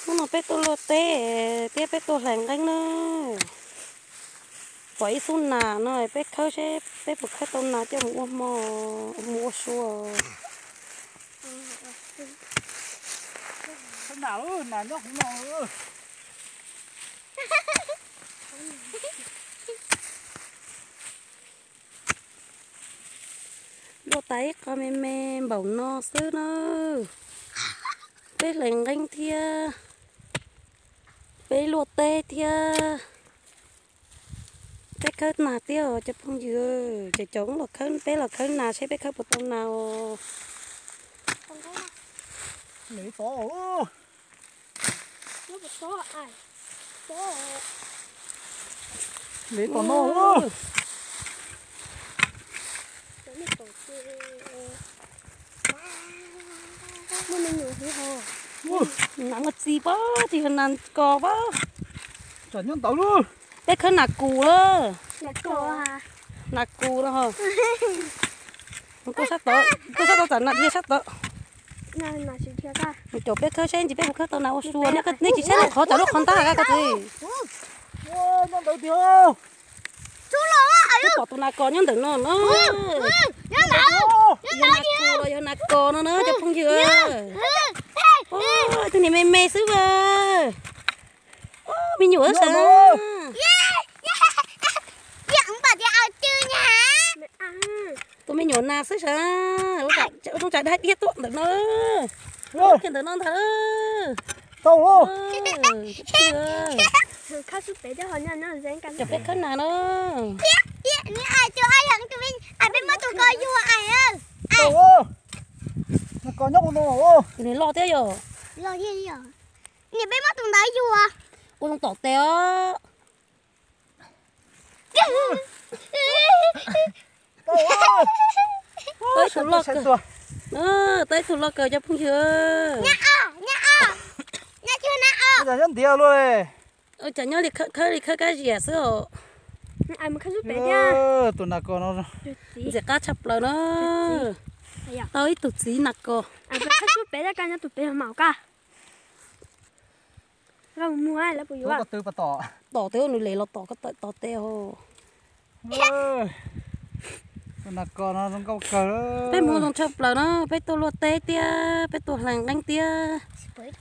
Hnub no peb tuaj luaj teb thiab peb tuaj hlais nqeeb na. Pom ib xub nas no peb khawb seb peb puas khawb tau nas coj mus ua hmo, mus ua su. Luaj tas ib qho me me npaum no xwb na. Peb hlais nqeeb thiab, peb luaj teb thiab, peb khawb nas thiab os cov phooj ywg. Cov cov los khawb, peb los khawb nas seb peb khawb puas tau nas os. Nas muaj txiv pab tsis yog nas kos pab. Peb khawb nas kus lawm. Nas kus no. Tuaj sab tod, tuaj sab tod, tam nas dhia sab tod. Caum peb khawb seb ntsis peb puas khawb tau nas ua su. Nej tsis saib lub qhov, tsam lub qhov ntab ko txiv. Twb pom tus nas kos nyob ntawm no no. Yog nas kus los yog nas kos no na cov phooj ywg. Tus niag me me xwb a. Me nyuam xwb. Tus me nyuam nas xwb sav. Ua zoo tsa dab diab tuaj ntawm no. Kiag ntawm no ntag. Cov peb khawb nas na. Tus niag loj thiab yom. Ua zoo tom tes os. Tau ib tug loj kawg, tau ib tug loj kawg cov phooj ywg. Nyob ntiav luaj li. Cas nyob li khawb li khawb kab ziam xwb os. Tus nas kos no ntxim qab tshaj plaws na. Tau ib tug txiv nas kos. Tom tes nws les los tom ko tawm tom tes os. Peb hmoob zoo tshaj plaws na, peb tuaj luaj teb thiab peb tuaj hlais nqeeb thiab.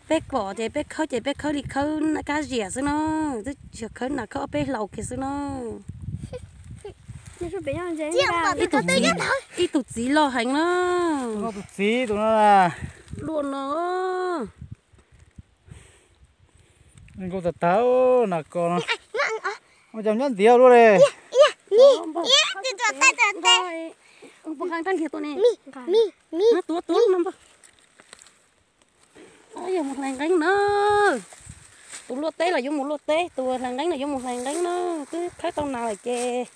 Peb pom ces peb khawb ces peb khawb li khawb kab ziam xwb na. Twb tsis yog khawb nas, khawb ob peb hlau kiag xwb na. Ib tug txiv loj heev na. Luaj no. Nkaus tas tag nas kos no. Ua cas nyob ntiav luaj li. Yog mus hlais nqeeb na. Tus luaj teb los yuav mus luaj teb, tus hlais nqeeb los yuav mus hlais nqeeb na. Twb khawb tau nas lawm ces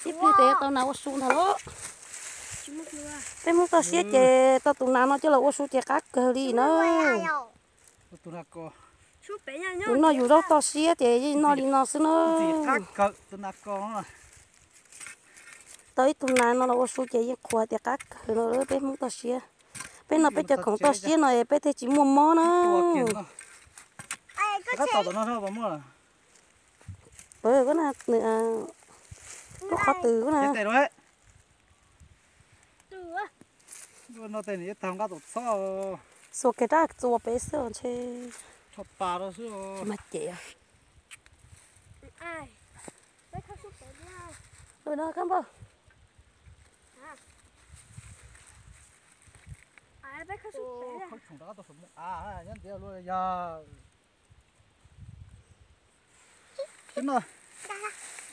ib pliag ces yuav tau nas ua su ntag los. Peb hmoob toj siab ces tau tus nas no coj los ua su ces qab kawg li na. Tus no yus zaub toj siab ces yeej noj li no xwb na. Tau ib tug nas no los ua su ces yeej qhuas tias qab kawg no peb hmoob toj siab. Peb no peb cov khoom toj siab no peb thiaj tsis muaj mob na. Lub qhov twg na. Xuas kiag rab txuas pem xwb ntshe. Mas ces no kab npauj.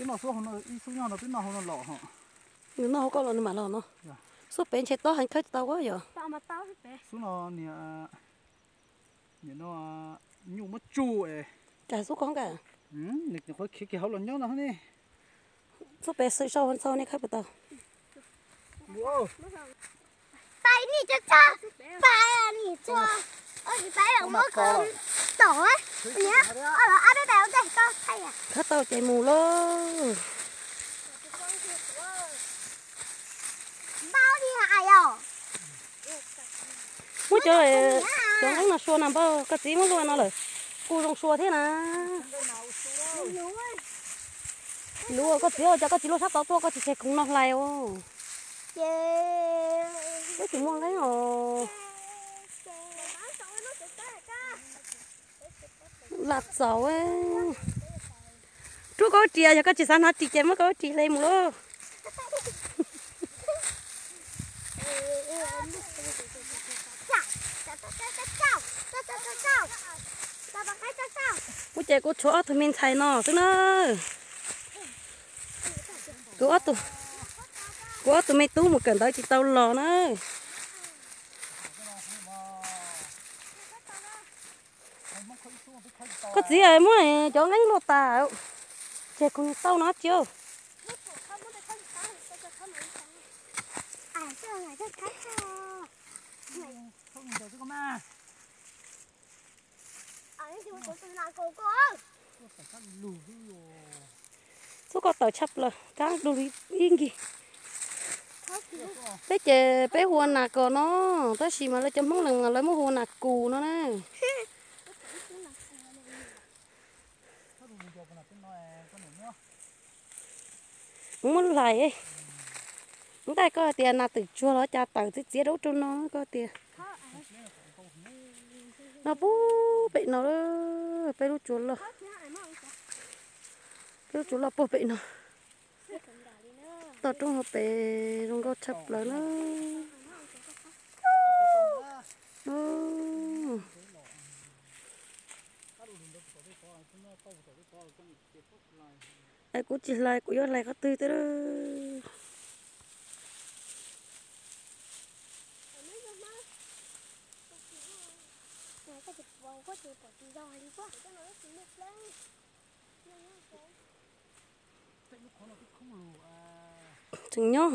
Twb noj xub, ib xub nyob no twb noj hauv no los ho. Nws noj hauv koj los nws mam los no. Xub pem ntshe tob heev khawb tsis tau yom. Xub no niag Nim no nyuj muab tsuj es. Cas xub koob kas. Nws qhuav khiav kiag hauv los nyob no ne. Xub pem xwm sau hauv ntxhau nej khawb puas tau. Pais nim tso tso, pais nim tso, pais muab tom, khawb tau ces mus lauj. Muab cov Cov nqeeb no sua na npawg, koj txiv muab luaj no lawm. Kuj zoo sua thiab na. Luaj koj txiv, cas koj tsis luaj sab tod tuaj, koj tsis tseg khoom no hlais os. Wb tsis muaj nqeeb os. Lam txaus. Rub koj ris, yog koj tsis xav hnav ris ces muab koj ris hle mus lauj. Kuv ces kuv tshuav ob tug me ntxhais no xwb na. Kuv ob tug, kuv ob tug me tub mus kawm ntawv tsis tau los na. Koj txiv muab cov nqeeb luaj tas, tseg khoom tau no tsis. Xub koj tawm tshaj plaws, kab du ib nkig. Peb ces peb hu ua nas kos no, tab sis mas lawv cov Hmoob Lees mas lawv muab hu ua nas kus no na. Kuv muab hlais. Nqaij koj tias nas twm tsuag los cas tawm txiv txiav rau ub rau no koj tias. No puag pem no, peb lub tsuas loj. Peb lub tsuas loj puag pem no. Toj roob hauv pes zoo nkauj tshaj plaws na. Es kuv tsis hlais, kuv yuav hlais qhov twg thiab. Tseem nyob.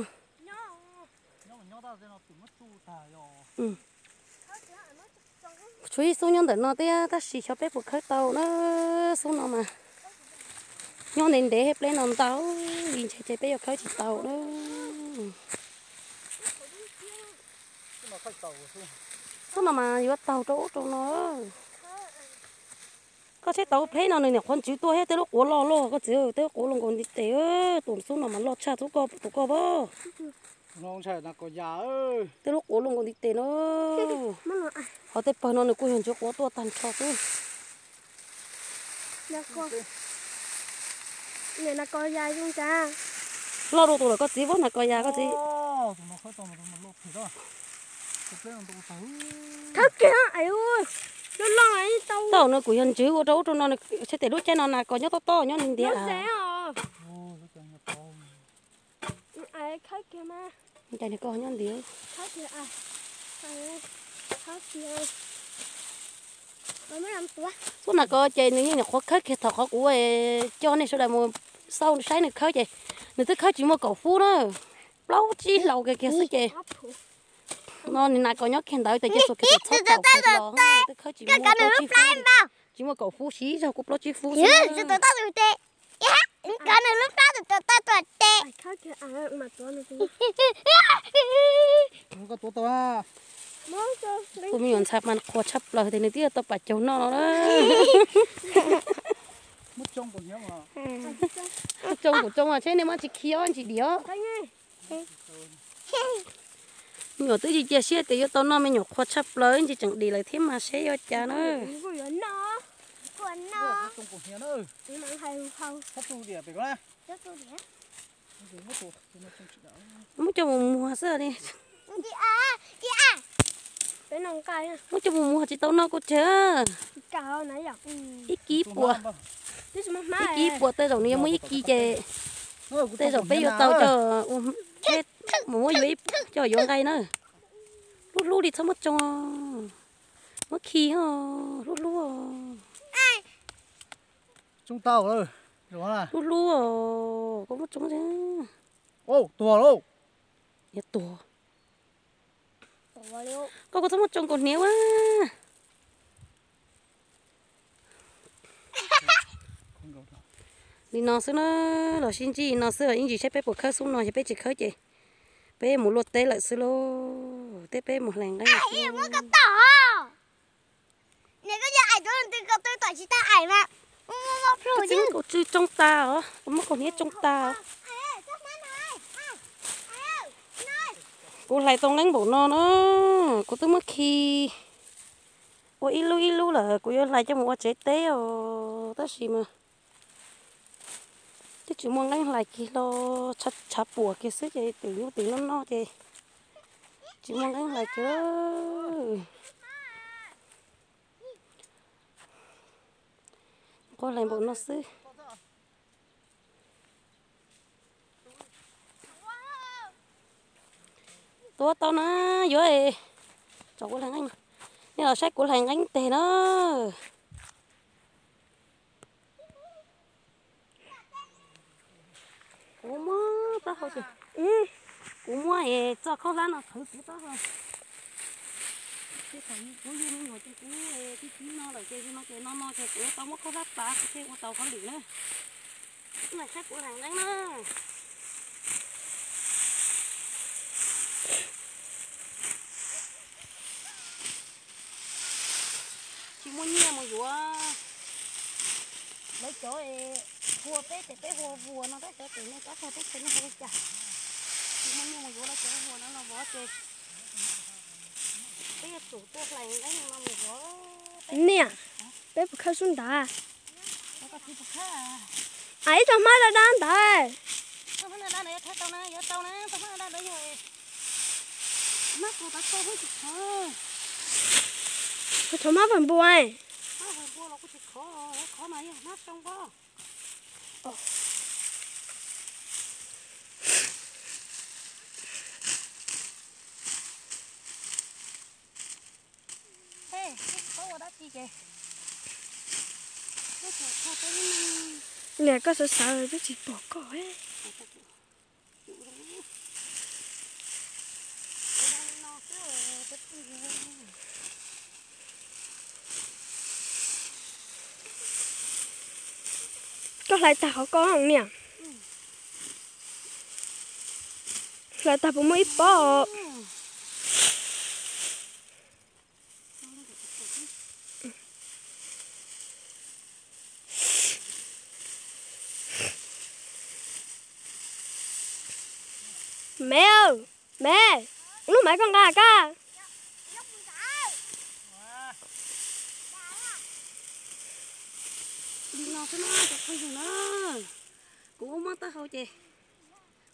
Tshuav ib xub nyob ntawm no thiab, tab sis xyov peb puas khawb tau na. Xub no mas nyob ntev ntev thiab, pleb no ntau li ntshe ces peb yuav khawb tsis tau na. Xub no mas yuav taug rau ub rau no. Koj saib tau pleb no nws nyuam qhuav ntswv tuaj thiab, tej lub quav loj loj koj txiv, tej lub quav loj nkaus ntiv tes. Tus xub no mas loj tshaj xub koj tus koj pab. Tej lub quav loj nkaus ntiv tes no. Ho tej pawg no nws kuj yog ntswv quav tuaj tag nrho xwb. Loj dua tus lawm koj txiv, vab nas kos yas koj txiv. Tau no kuj yog ntswv ua rau ub rau no, saib tej lub caij no nas kos nyob tob tob nyob ntiav. Cas nws koj nyob ntiav. Xub nas kos ces nws yeej nyuam qhuav khawb kiag thaum qhov kuv coj nej sawv daws mus xauj saib nws khawb ces nws twb khawb tsis muaj kaum fub na. Plaub tsib hlau kiag kiag xwb ces no nws nas kos nyob kiag ntawd tes cia xuas kiag txhob kaum fub los twb khawb tsis muaj plaub tsib fub, tsis muaj kaum fub, siv zog kuj plaub tsib fub xwb. Tus me nyuam ntxhais mas qhuas tshaj plaws tias nws twb yuav tau pam caug noj no na. Tsoo kuv tsoo saib nej muab tsis khi ob ntsis dim os. Me nyuam twb cia siab tias yuav tau noj, me nyuam qhuas tshaj plaws ntsis tseem dim lawm thiab mas seb yuav cas na. Muab coj mus muag xwb ne. Muab coj mus muag tsis tau noj kuj tsawg. Ib kib puas, ib kib puas tej zaum nws yuav muaj ib kib ces tej zaum peb yuav tau coj mus muab yuav ib coj yuav nqaij na. Hlub hlub li txhob muab tsoo, muab khi hlub hlub. Hlub hlub os, koj muab tsoo. Tuag lauj. Yuav tuag. Koj kuj txhob muab tsoo nkaus hniav ua. Li no xwb na, los sib ntsib no xwb, ib ntsis saib peb puas khawb xub no, yog peb tsis khawb ces peb mus luaj teb lawm xwb lauj, thiab peb mus hlais nqeeb. Koj txiv muab kaum tsw tsoo tas os, koj muab kaum hniav tsoo tas os. Kuv hlais tau nqeeb npaum no na, kuv twb muab khi ua ib lub ib lub lawm, kuv yuav hlais coj mus ua tsev teb os, tab sis mas twb tsis muaj nqeeb hlais kiag los tshav puam kiag xwb ces twm nyuj twm no no ces tsis muaj nqeeb hlais kiag. Quaj hlais npaum no xwb. Tua tau na, yuav es, tso kuv hlais nqeeb, nej los saib kuv hlais nqeeb teg na. Kuv muab taub hau ces, kuv muab es txoj khaub hlab no qhwv kuv taub hau. Kuv yug me nyuam ces kuv tib tib no lawm ces no ces no no ces kuv tau muab khaub hlab pav kuv thiaj ua tau hauj lwm na. Saib kuv hlais nqeeb na. Tsis muaj nyiaj mus yuav lawv cov hua peb ces peb hua vuas no tab sis cov nej tab tag peb tsev neeg hais li cas. Tsis muaj nyiaj mus yuav lawv cov vuas no los vov ces peb yuav tsum tuaj hlais nqeeb no mus vov. Niam, peb puas khawb sub ntawd? A, ib tsoom hmab dab dab ntawd. Kuv tshuav hmab vawg npua. Niam, koj sawv sawv twb tsis pom koj. Koj hlais tag qhov ko niam. Hlais tag puas muaj ib pob? Me, me, lub maiv koj nqa kab. Li no xwb na cov phooj ywg na, kuv muab taub hau ces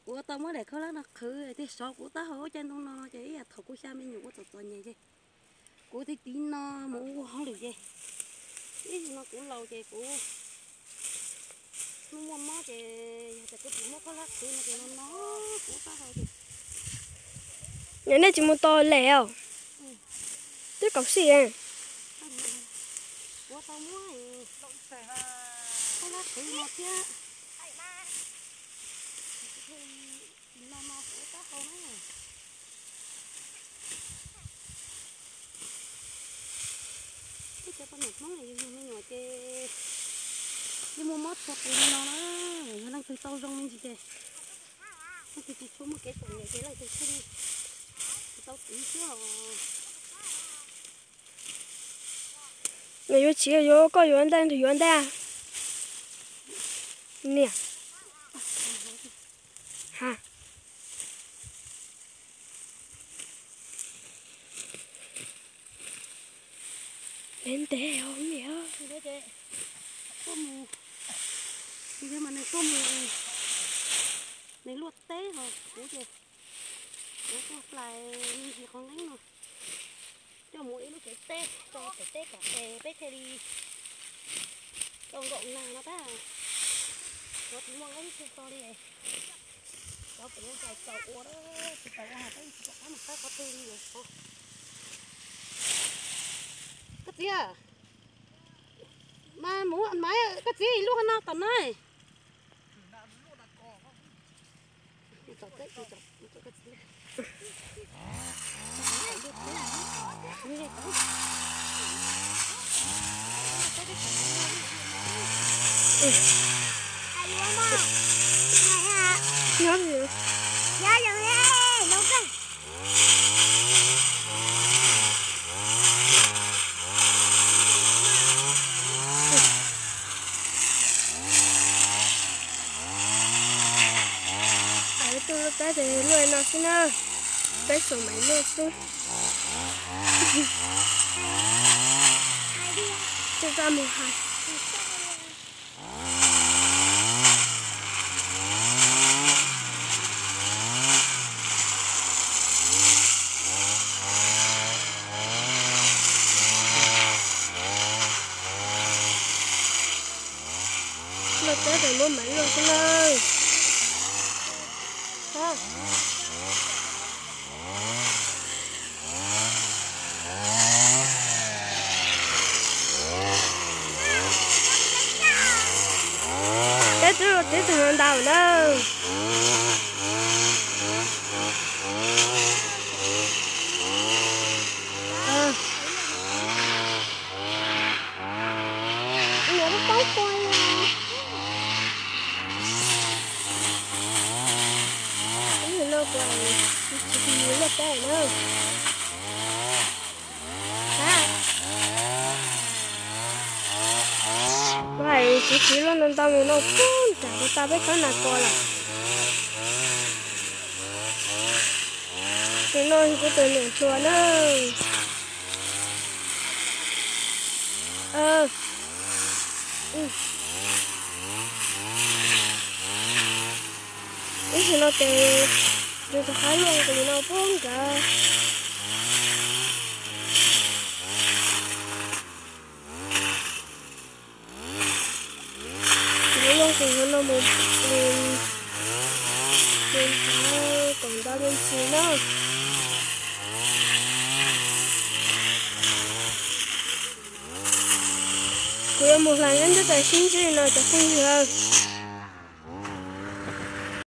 kuv tau muab daim khaub hlab no qhwv tiag, sov kuv taub hau ua caij ntoo no ces ib yam thaum kuv xya me nyuam ua txom txom nyem ces kuv tiv tiv no mus ua hauj lwm ces ib zaug no kuv laus ces kuv hnub muaj mob ces yog tias kuv tsis muab khaub hlab qhwv no ces no no kuv taub hau ces. Yog nej tsis mus tos lem os? Twb kaum sij. Kuv tau muab khaub hlab qhwv no thiab. No no kuv taub hau na. Ib cov poj niam Hmoob yug me nyuam ces yeej muaj mob txhua tus li no na. Yog leej twg tau zoo me ntsis ces leej twg tsis tshua muaj kev txom nyem ces leej twg thiaj li tsis tau tiv xwb os. Yuav tsis yuav, koj yuav ntej, yuav ntej. Niam. Ha. Ntev ntev os niam. Tuaj mus, mas nws tuaj mus, nws luaj teb hos kuv ces kuv tuaj hlais me ntsis qhov nqeeb no coj mus ib lub tsev teb, tso pem teb kom peb thiaj li tau nkaum nag no tab. Kuv tsis muaj nqeeb tsis tau li. Cov pem yuav ncaus txaus ua, tsis txaus ua peb tsis pom qab mus qab qhov twg li. Koj txiv, mas mus mas koj txiv lub hov no tom no. Tab tes luaj no xwb na, peb xaus maiv luaj xwb. Coj mus hais. Luaj teb tes muab maiv luaj xwb na. Peb twb ua tib tug ntau na. Ib no kuv tsis tsis luaj teb na. Kuv hais tsis tsis luaj ntau ntau mus no pub nram kuv tau peb khob nas kos lawm. Tus no yog kuv tus niam hluas na. Ib zaug no ces yus tus qab luaj nqis no pub nkawd. Kuv luaj nqis no mus, mus nrad kom nta me ntsis na. Kuv yuav mus hlais nyob ntiaj teb sib ntsib no cov phooj ywg.